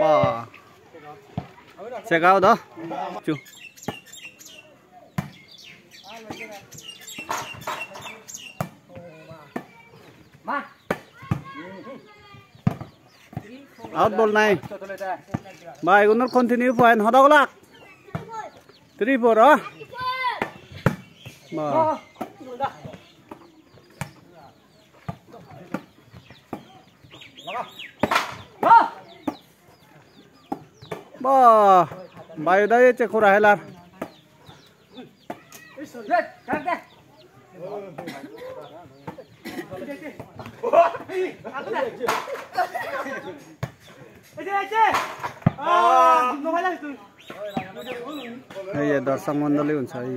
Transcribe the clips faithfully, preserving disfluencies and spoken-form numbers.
Ba. Check out, oh. Chu. Out bol nai. Ba, igunor continue point hodok lak? Three four, oh. Ba. Ba, bayo dai ecche kora helar. Ei ye dorshok mondoli un sai.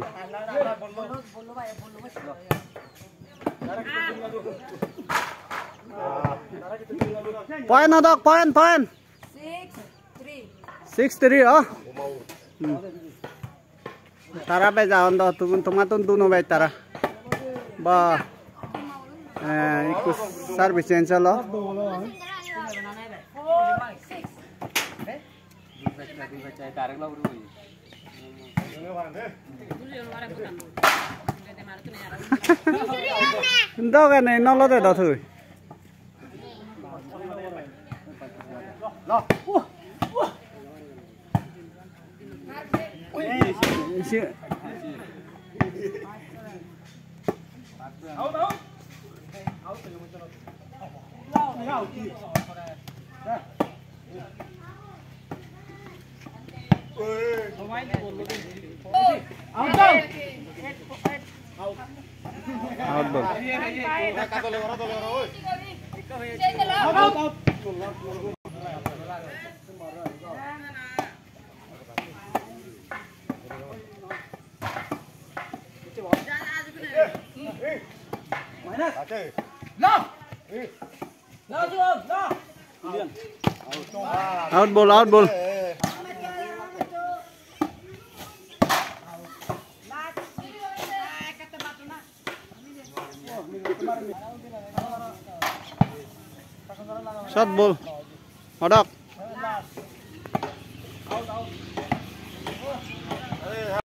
Point hodok, point, point. Six three. Six three, oh. Hmm. Tara bej agon do, tugun, tomattun duno bej tara. Ba. Eh, ikko service change olo. Four six. Dogan nei, nolode do tui. Out bol. Out bol, out bol. Shot bol. Hodok.